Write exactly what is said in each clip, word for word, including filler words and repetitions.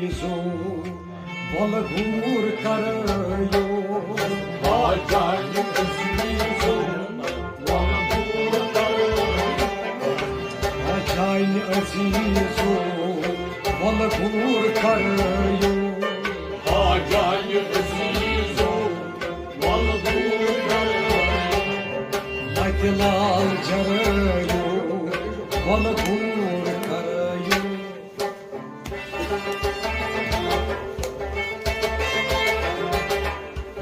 عزیزو، وَلہٕ گوٗر کَرٲیِو۔ آ جانہِ عزیزو، وَلہٕ گوٗر کَرٲیِو۔ آ جانہِ عزیزو، وَلہٕ گوٗر کَرٲیِو۔ آ جانہِ عزیزو، وَلہٕ گوٗر کَرٲیِو۔ مَتہِ لال جَرٲیِو، وَلہٕ گوٗر کَرٲیِو۔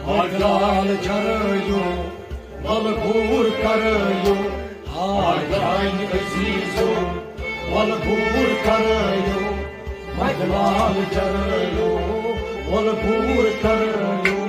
مَتہِ لال جَرٲیِو، وَلہٕ گوٗر کَرٲیِو۔ آ جانہِ عزیزو، وَلہٕ گوٗر کَرٲیِو۔ مَتہِ لال جَرٲیِو، وَلہٕ گوٗر کَرٲیِو۔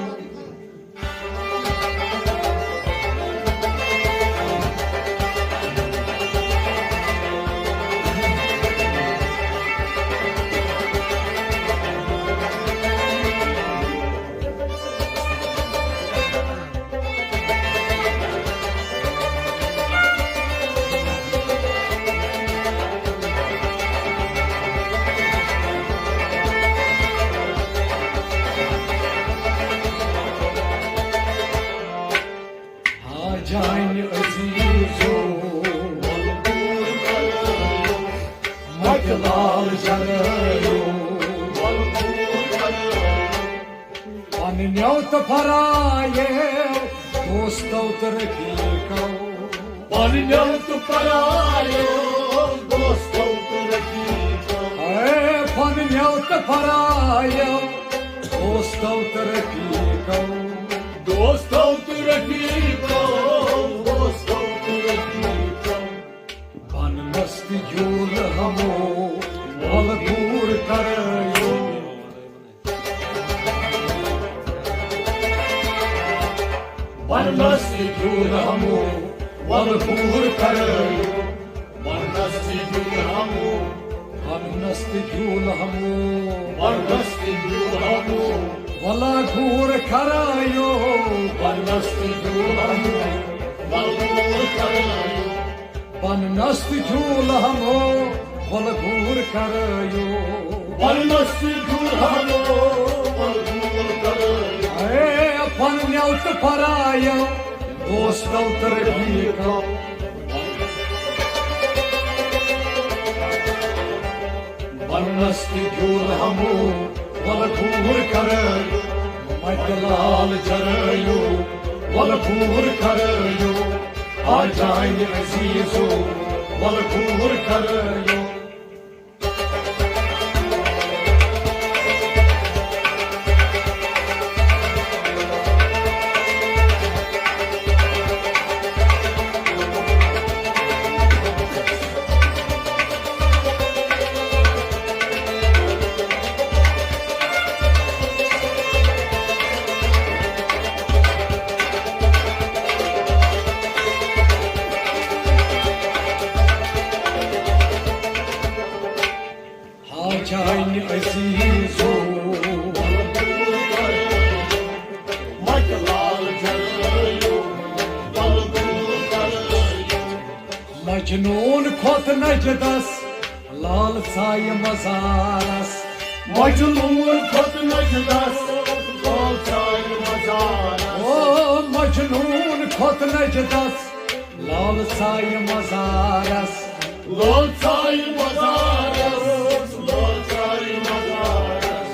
آ جانہِ عزیزو، وَلہٕ گوٗر کَرٲیِو۔ مَتہِ لال جَرٲیِو۔ پَنٕنیو تہٕ پَرایو، دوستو تہٕ رفیقو۔ پَنٕنیو تہٕ پَرایو، دوستو تہٕ رفیقو۔ اے پَنٕنیو تہٕ پَرایو، دوستو تہٕ رفیقو۔ دوستو تہٕ رفیقو، دوستو تہٕ رفیقو۔ بَننَس تہِ جوٗلہٕ ہَمو، وَلہٕ گوٗر کَرٲیِو۔ بَننَس تہِ جوٗلہٕ ہَمو، وَلہٕ گوٗر کَرٲیِو۔ بَننَس تہِ جوٗلہٕ ہَمو۔ بَننَس تہِ جوٗلہٕ ہَمو۔ بَننَس تہِ جوٗلہٕ ہَمو۔ وَلہٕ گوٗر کَرٲیِو۔ بَننَس تہِ جوٗلہٕ ہَمو۔ وَلہٕ گوٗر کَرٲیِو۔ بَننَس تہِ جوٗلہٕ ہَمو، وَلہٕ گوٗر کَرٲیِو۔ بَننَس تہِ جوٗلہٕ ہَمو، وَلہٕ گوٗر کَرٲیِو۔ اے پَنٕنیو تہٕ پَرایو، دوستو تہٕ رفیقو۔ بَننَس تہِ جوٗلہٕ ہَمو، وَلہٕ گوٗر کَرٲیِو۔ مَتہِ لال جَرٲیِو، وَلہٕ گوٗر کَرٲیِو۔ آ جانہِ عزیزو، وَلہٕ گوٗر کَرٲیِو۔ آ جانہِ عزیزو، مجنون کھوٚت نجدس، لال ژایہِ مزارس۔ مجنون کھوٚت نجدس، لال ژایہِ مزارس۔ او مجنون کھوٚت نجدس، لال ژایہِ مزارس۔ لال ژایہِ مزارس، لال ژایہِ مزارس۔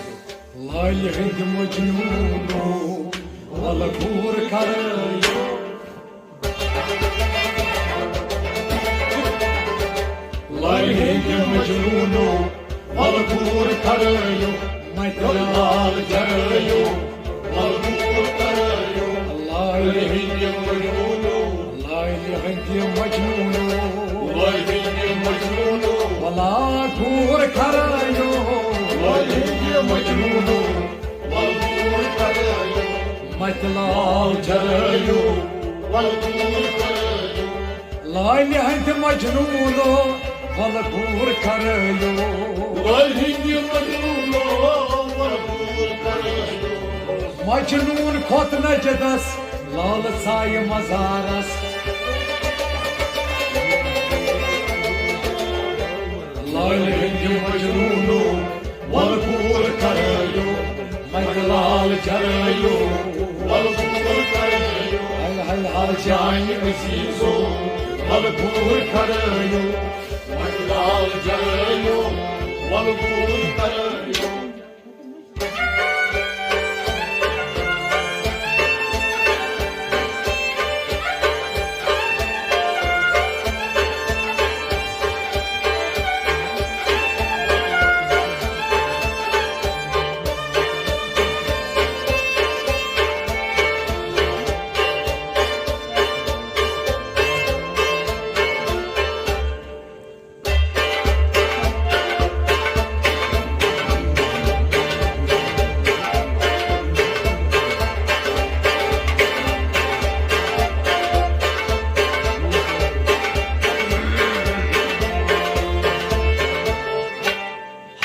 لالہِ ہٕنٛدِ مجنوٗنو، وَلہٕ گوٗر کَرٲیِو۔ لالہِ ہٕنٛدِ مجنوٗنو، وَلہٕ گوٗر کَرٲیِو۔ مَتہِ لال جَرٲیِو، وَلہٕ گوٗر کَرٲیِو۔ لالہِ ہٕنٛدِ مجنوٗنو، لالہِ ہٕنٛدِ مجنوٗنو۔ لالہِ ہٕنٛدِ مجنوٗنو۔ وَلہٕ گوٗر کَرٲیِو۔ لالہِ ہٕنٛدِ مجنوٗنو۔ وَلہٕ گوٗر کَرٲیِو۔ مَتہِ لال جَرٲیِو۔ وَلہٕ گوٗر کَرٲیِو۔ لالہِ ہٕنٛدِ مجنوٗنو، وَلہٕ گوٗر کَرٲیِو۔ لالہِ ہٕنٛدِ مجنوٗنو، وَلہٕ گوٗر کَرٲیِو۔ مجنوٗن کھوٚت نجدس، لال ژایہِ مزارس۔ لالہِ ہٕنٛدِ مجنوٗنو، وَلہٕ گوٗر جرٲیِو، وَلہٕ دوٗر کَرٲیِو۔ ہاے، ہاے، ہاے۔ جانہِ عزیٖزو، وَلہٕ دوٗر کَرٲیِو۔ مَٹہِ لال جرٲیِو، وَلہٕ دوٗر کَرٲیِو۔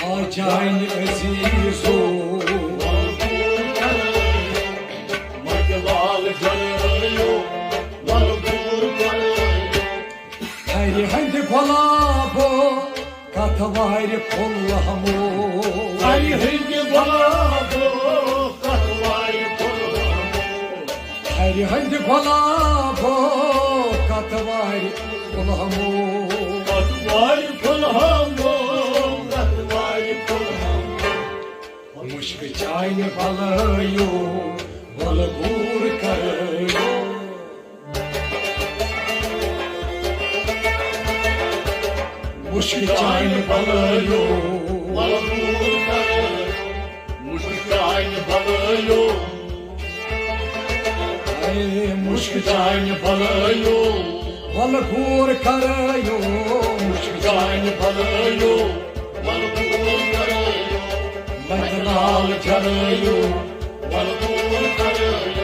ہا جانہِ عزیٖزو، مَٹہِ لال جرٲیِو، وَلہٕ دوٗر کَرٲیِو۔ تھرِ ہٕنٛدِ گۄلابو، کتھ وارِ پھُل ہمو۔ تھرِ ہٕنٛدِ گۄلابو، کتھ وارِ پھُل ہمو۔ تھرِ ہٕنٛدِ گۄلابو، کتھ وارِ پھُل ہمو۔ کتھ وارِ پھُل ہمو، کتھ وارِ پھُل ہمو۔ مُشکہٕ چانہِ بلٲیِو، وَلہٕ دوٗر کَرٲیِو۔ مُشکہٕ چانہِ بلٲیِو۔ وَلہٕ دوٗر کَرٲیِو۔ مُشکہٕ چانہِ بلٲیِو۔ اے مُشکہٕ چانہِ بلٲیِو۔ وَلہٕ دوٗر کَرٲیِو۔ مُشکہٕ چانہِ بلٲیِو۔ وَلہٕ دوٗر کَرٲیِو۔ مَٹہِ لال جرٲیِو۔ وَلہٕ دوٗر کَرٲیِو۔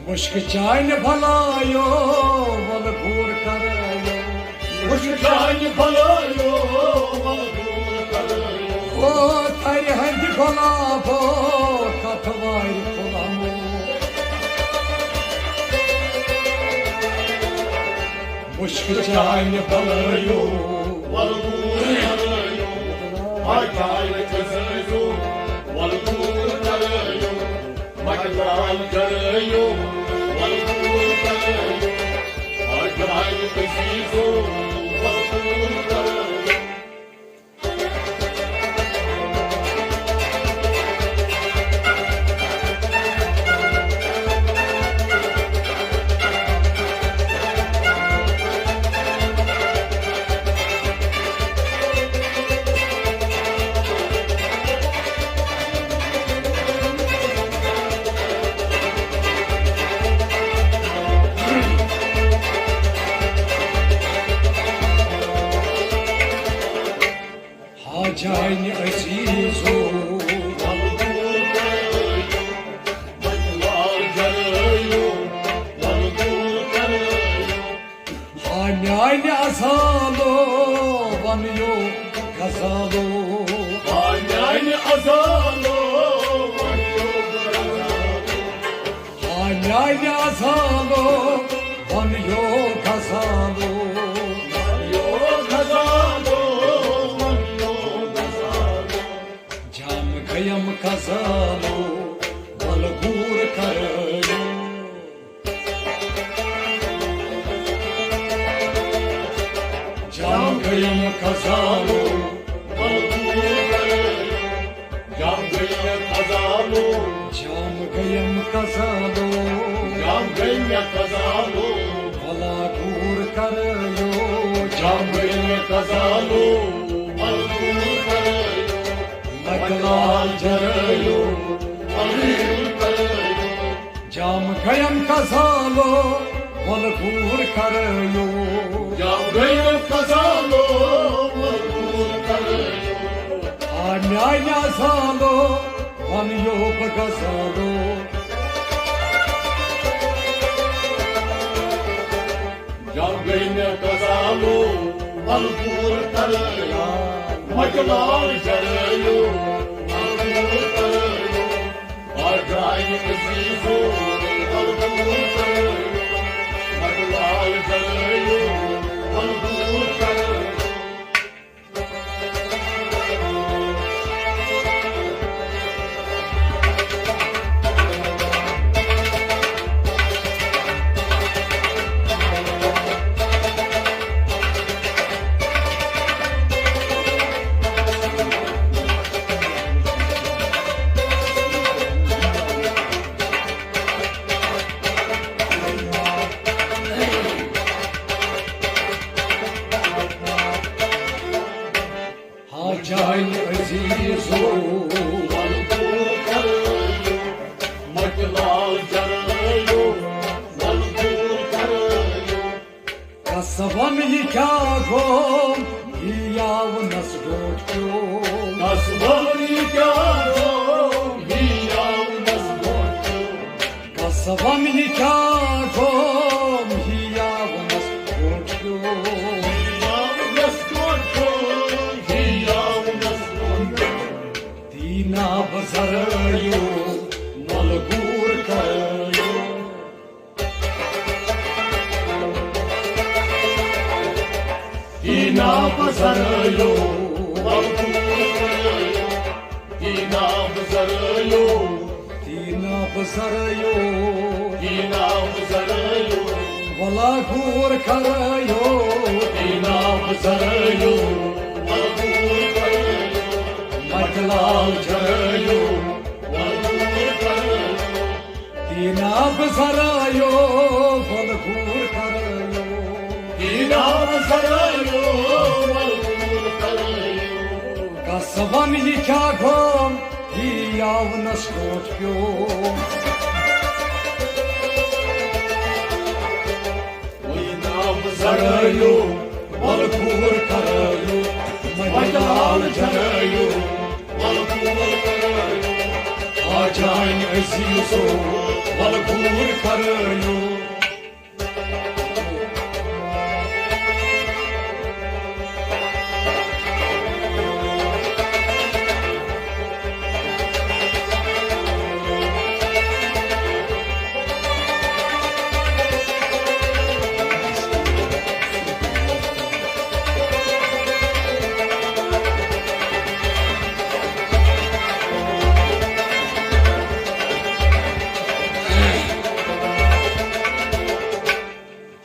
مُشکہٕ چانہِ بلٲیِو، وَلہٕ دوٗر کَرٲیِو۔ مُشکہٕ چانہِ بلٲیِو، وَلہٕ دوٗر کَرٲیِو۔ او تھرِ ہٕنٛدِ گۄلابو، کتھ وارِ پھُل ہمو۔ مُشکہٕ چانہِ بلٲیِو۔ وَلہٕ دوٗر کَرٲیِو۔ ہاے جانہِ عزیٖزو، وَلہٕ دوٗر کَرٲیِو۔ مَٹہِ لال جرٲیِو، وَلہٕ دوٗر کَرٲیِو۔ ہاے جانہِ عزیٖزو، وَلہٕ دوٗر کَرٲیِو۔ ہا جانہِ عزیٖزو، وَلہٕ دوٗر کَرٲیِو، وَلہٕ دوٗر کَرٲیِو۔ ہا میانہِ عزالو، وَنیو غزالو۔ ہا میانہِ عزالو، وَنیو غزالو۔ ہا میانہِ عزالو، وَنیو غزالو۔ وَنیو غزالو، وَنیو غزالو۔ جام گیم غزالو، وَلہٕ دوٗر کَرٲیِو۔ جام گیم غزالو، وَلہٕ دوٗر کَرٲیِو۔ جام گیم غزالو۔ جام گیم غزالو۔ جام گیم غزالو۔ وَلہٕ دوٗر کَرٲیِو۔ جام گیم غزالو۔ وَلہٕ دوٗر کَرٲیِو۔ مَٹہِ لال جرٲیِو۔ وَلہٕ دوٗر کَرٲیِو۔ جام گیم غزالو، وَلہٕ دوٗر کَرٲیِو۔ جام گیم غزالو، وَلہٕ دوٗر کَرٲیِو۔ آ میانہِ عزالو، وَنیو بہٕ غزالو۔ جام گیم غزالو، وَلہٕ دوٗر کَرٲیِو۔ مَٹہِ لال جرٲیِو، وَلہٕ دوٗر کَرٲیِو۔ آ جانہِ عزیٖزو، وَلہٕ دوٗر کَرٲیِو۔ مَٹہِ لال جرٲیِو، وَلہٕ دوٗر کَرٲیِو۔ وَلہٕ دوٗر کَرٲیِو، مۄٹہِ لال جَرٲیِو، وَلہٕ دوٗر کَرٲیِو۔ کَس وَن یہِ کیٛاہ گوٚو، یہِ یاونَس ڈوٹھ پیوٚو۔ کَس وَن یہِ کیٛاہ گوٚو، یہِ یاونَس ڈوٹھ پیوٚو۔ کَس وَن یہِ کیٛاہ گوٚو، یہِ یاونَس ڈوٹھ پیوٚو۔ یہِ یاونَس ڈوٹھ پیوٚو، یہِ یاونَس ڈوٹھ پیوٚو۔ دیٖناب زرٲیِو، وَلہٕ گوٗر کَرٲیِو۔ دیٖناب زرٲیِو، وَلہٕ گوٗر کَرٲیِو۔ دیٖناب زرٲیِو۔ دیٖناب زرٲیِو۔ دیٖناب زرٲیِو۔ وَلہٕ گوٗر کَرٲیِو۔ دیٖناب زرٲیِو۔ وَلہٕ گوٗر کَرٲیِو۔ مۄٹہِ لال جَرٲیِو۔ وَلہٕ گوٗر کَرٲیِو۔ دیٖناب زرٲیِو، وَلہٕ گوٗر کَرٲیِو۔ دیٖناب زرٲیِو، وَلہٕ گوٗر کَرٲیِو۔ کَس وَن یہِ کیٛاہ گوٚو، یہِ یاونَس ڈوٹھ پیوٚو۔ دیٖناب زرٲیِو، وَلہٕ گوٗر کَرٲیِو، مۄٹہِ لال جَرٲیِو، وَلہٕ گوٗر کَرٲیِو۔ آ جانہِ عزیٖزو، وَلہٕ گوٗر کَرٲیِو۔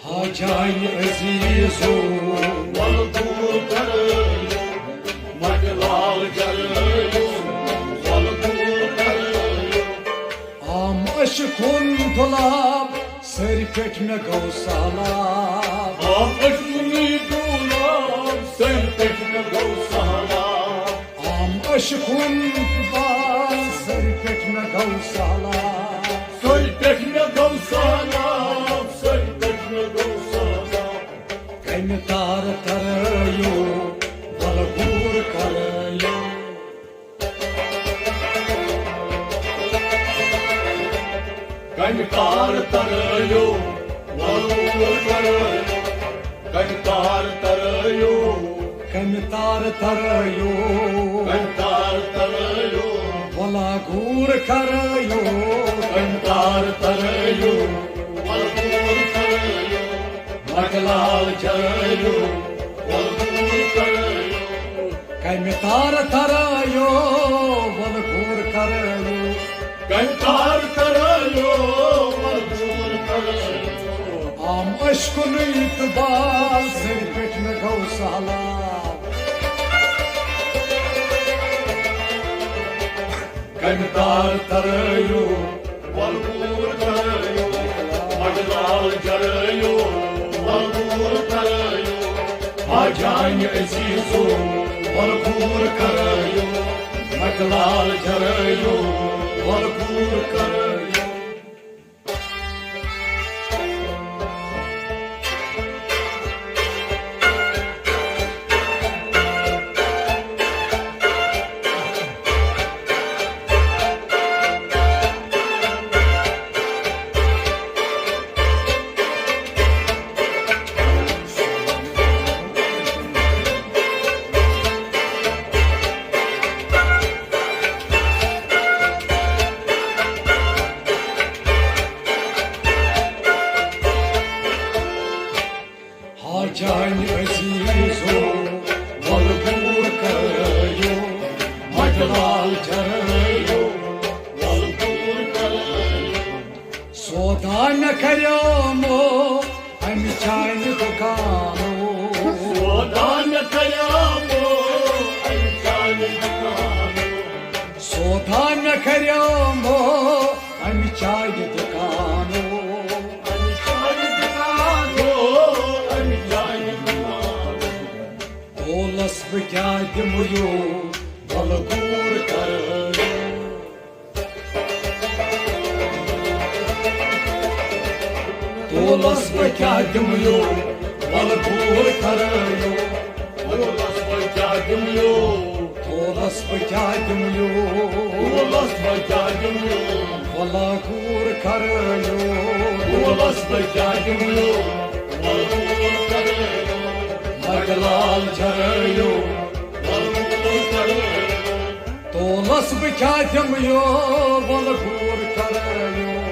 آ جانہِ عزیٖزو، وَلہٕ گوٗر کَرٲیِو، مۄٹہِ لال جَرٲیِو، وَلہٕ گوٗر کَرٲیِو۔ آم عشقُن دُلاب، سٔرۍ پٮ۪ٹھ مےٚ گوٚو سہلاب۔ آم عشقُن دُلاب، سٔرۍ پٮ۪ٹھ مےٚ گوٚو سہلاب۔ آم عشقُن دُلاب، سٔرۍ پٮ۪ٹھ مےٚ گوٚو سہلاب۔ سٔرۍ پٮ۪ٹھ مےٚ گوٚو سہلاب، سٔرۍ پٮ۪ٹھ مےٚ گوٚو سہلاب۔ کَمہِ تارٕ تَرٲیِو، وَلہٕ گوٗر کَرٲیِو۔ کَمہِ تارٕ تَرٲیِو، وَلہٕ گوٗر کَرٲیِو۔ کَمہِ تارٕ تَرٲیِو۔ کَمہِ تارٕ تَرٲیِو۔ کَمہِ تارٕ تَرٲیِو۔ وَلہٕ گوٗر کَرٲیِو۔ کَمہِ تارٕ تَرٲیِو۔ وَلہٕ گوٗر کَرٲیِو۔ مۄٹہِ لال جَرٲیِو۔ وَلہٕ گوٗر کَرٲیِو۔ کَمہِ تارٕ تَرٲیِو، وَلہٕ گوٗر کَرٲیِو۔ کَمہِ تارٕ تَرٲیِو، وَلہٕ گوٗر کَرٲیِو۔ آم عشقُن دُلاب، سٔرۍ پٮ۪ٹھ مےٚ گوٚو سہلاب۔ کَمہِ تارٕ تَرٲیِو، وَلہٕ گوٗر کَرٲیِو۔ مۄٹہِ لال جَرٲیِو، وَلہٕ گوٗر کَرٲیِو۔ آ جانہِ عزیٖزو، وَلہٕ گوٗر کَرٲیِو۔ مۄٹہِ لال جَرٲیِو، وَلہٕ گوٗر کَرٲیِو۔ ہا جانہِ عزیٖزو، وَلہٕ گوٗر کَرٲیِو، مۄٹہِ لال جَرٲیِو، وَلہٕ گوٗر کَرٲیِو۔ سودا مےٚ کَریومو اَمہِ چانہِ دُکانو۔ سودا مےٚ کَریومو اَمہِ چانہِ دُکانو۔ سودا مےٚ کَریومو اَمہِ چانہِ دُکانو۔ اَمہِ چانہِ دُکانو، اَمہِ چانہِ دُکانو۔ دولس بہٕ کیٛاہ دِمہٕ یو، وَلہٕ گوٗر دِمہٕ یو، وَلہٕ دوٗر کَرٕ یو۔ تولس بہٕ کیٛاہ دِمہٕ یو؟ تولس بہٕ کیٛاہ دِمہٕ یو؟ تولس بہٕ کیٛاہ دِمہٕ یو؟ وَلہٕ دوٗر کَرٕ یو۔ تولس بہٕ کیٛاہ دِمہٕ یو؟ وَلہٕ دوٗر کَرٕ یو۔ مَٹہِ لال جَرٕ یو۔ وَلہٕ دوٗر کَرٕ یو۔ تولس بہٕ کیٛاہ دِمہٕ یو، وَلہٕ دوٗر کَرٕ یو۔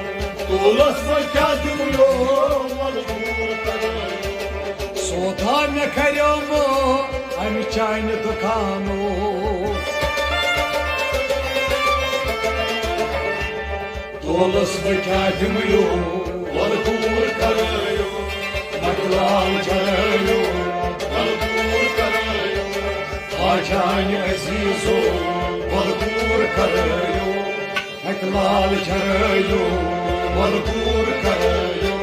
تولس بہٕ کیٛاہ دِمہٕ یو، وَلہٕ دوٗر کَرٕ یو۔ سودا مےٚ کَریومو اَمہِ چانہِ دُکانو۔ تولس بہٕ کیٛاہ دِمہٕ یو، وَلہٕ دوٗر کَرٕ یو۔ مَٹہِ لال جَرٕ یو، وَلہٕ دوٗر کَرٕ یو۔ آ جانہِ عزیٖزو، وَلہٕ دوٗر کَرٕ یو۔ مَٹہِ لال جَرٕ یو، وَلہٕ دوٗر کَرٕ یو۔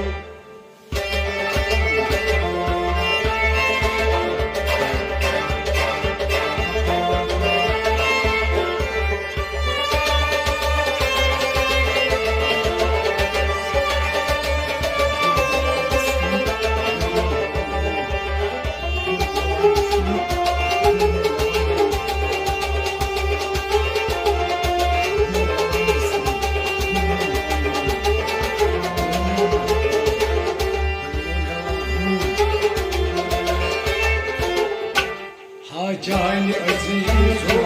ہا جانہِ عزیٖزو،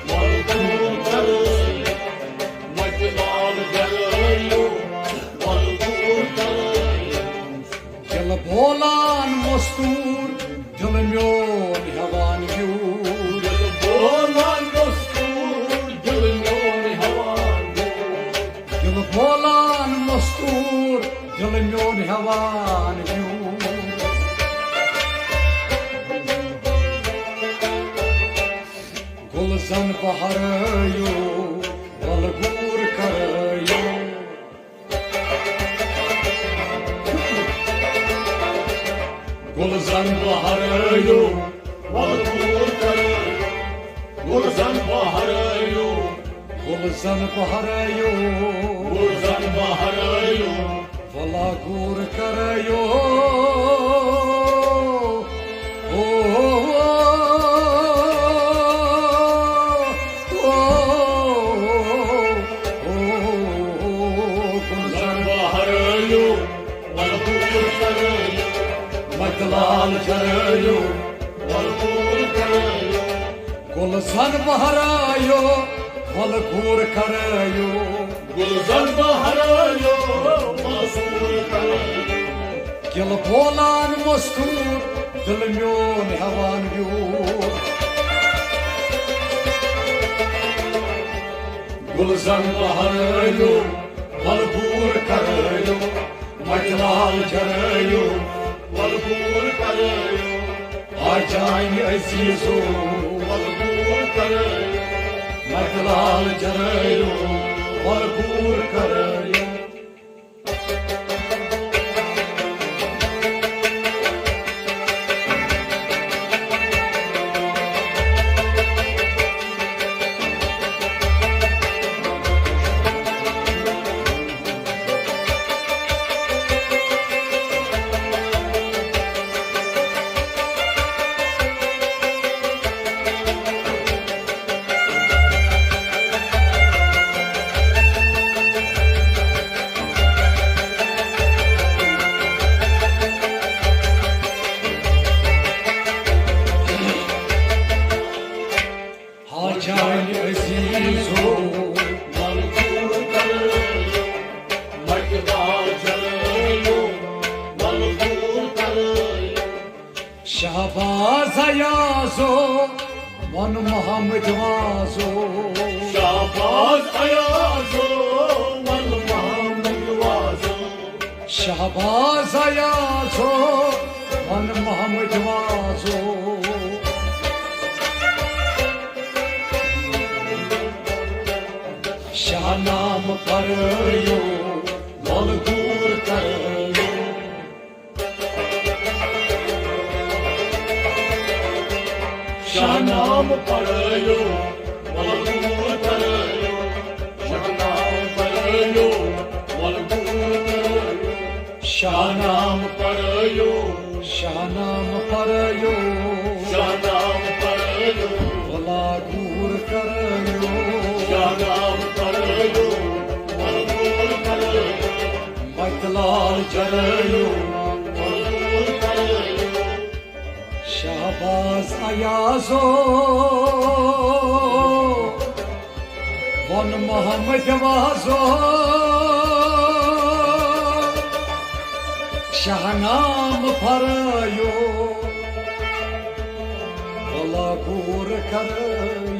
وَلہٕ دوٗر کَرٕ، مَٹہِ لال جَرٕ یو، وَلہٕ دوٗر کَرٕ۔ دِل بولان مستوٗر، دِل میون ہٮ۪وان ویوٗر۔ دِل بولان مستوٗر، دِل میون ہٮ۪وان ویوٗر۔ دِل بولان مستوٗر، دِل میون ہٮ۪وان ویوٗر۔ گُلزن بہرٲیِو، وَلہٕ دوٗر کَرٲیِو۔ گُلزن بہرٲیِو، وَلہٕ دوٗر کَرٲیِو۔ گُلزن بہرٲیِو۔ گُلزن بہرٲیِو۔ گُلزن بہرٲیِو۔ وَلہٕ دوٗر کَرٲیِو۔ او، او، او، گُلزن بہرٲیِو۔ وَلہٕ دوٗر کَرٲیِو۔ مَٹہِ لال جَرٲیِو۔ وَلہٕ دوٗر کَرٲیِو۔ گُلزن بہرٲیِو، وَلہٕ دوٗر کَرٲیِو۔ گُلزن بہرٲیِو، وَلہٕ دوٗر کَرٲیِو۔ دِل بولان مستوٗر، دِل میون ہٮ۪وان ویوٗر۔ گُلزن بہرٲیِو، وَلہٕ دوٗر کَرٲیِو۔ مَٹہِ لال جَرٲیِو، وَلہٕ دوٗر کَرٲیِو۔ آ جانہِ عزیٖزو، وَلہٕ دوٗر کَرٲیِو۔ مَٹہِ لال جَرٲیِو، وَلہٕ دوٗر کَرٲیِو۔ ہا جانہِ عزیٖزو، وَلہٕ دوٗر کَرٲیِو۔ مَٹہِ لال جَرٲیِو، وَلہٕ دوٗر کَرٲیِو۔ شہباز ایازو، وَن محمد وازو۔ شہباز ایازو، وَن محمد وازو۔ شہباز ایازو، وَن محمد وازو۔ شاہ نام پَرٲیِو، وَلہٕ دوٗر کَرٲیِو۔ شاہ نام پَرٲیِو، وَلہٕ دوٗر کَرٲیِو۔ شاہ نام پَرٲیِو، وَلہٕ دوٗر کَرٲیِو۔ شاہ نام پَرٲیِو۔ جرٲیِو۔ شہباز ایازو، ووٚن محمد وازو، شاہنامہٕ پھرٲیِو، ولا غور کرٲیِو۔